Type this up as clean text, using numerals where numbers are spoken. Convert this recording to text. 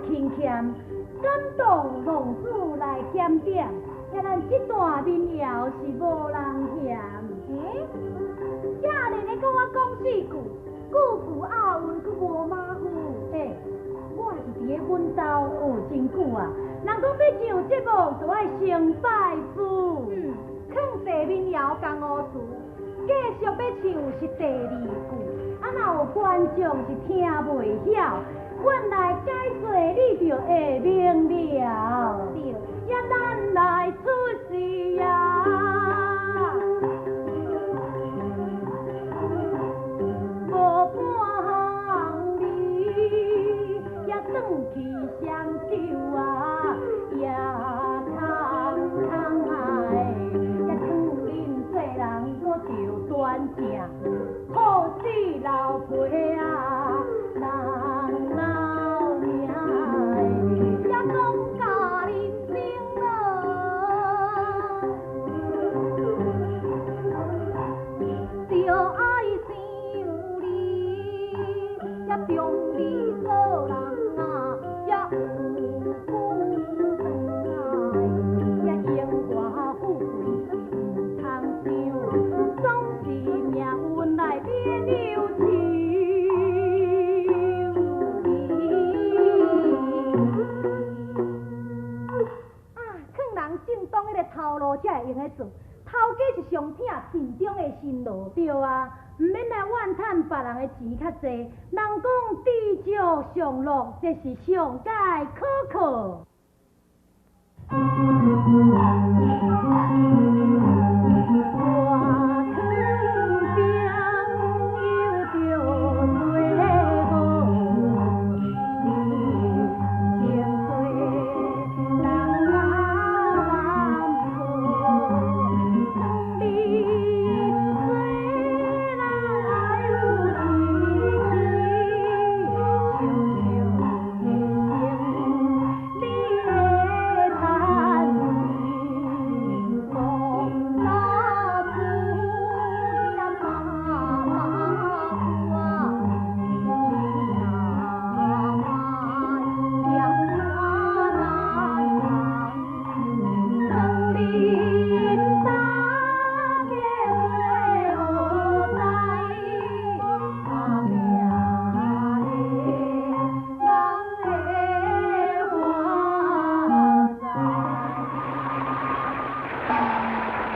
勤俭，感動王子來檢點，遐咱這段民謠是無人嫌。欸，這爾咧閣我講四句，句句押韻，閣無馬虎。欸，我是佇咧阮兜學真久啊。人講欲上節目，就愛先拜師。嗯，囥地民謠江湖詞，繼續欲唱是第二句。啊，若有觀眾是聽袂曉，阮來解說，你就會明了。對，呀，咱來出世啊！無半項味，也轉去雙手啊，也空空的，也囥恁做人閣就端正，好死老皮啊，人老命的，也講甲人生咯，著愛想你，也中你做人啊，也有久長的，也榮華富貴是毋通想，總是命運來免憂愁。啊，囥人正當彼个頭路才會用得做，頭家是上疼陣中的新郎。對啊，毋免來怨嘆別人的錢較濟。人講知足常樂，這是上佳可靠。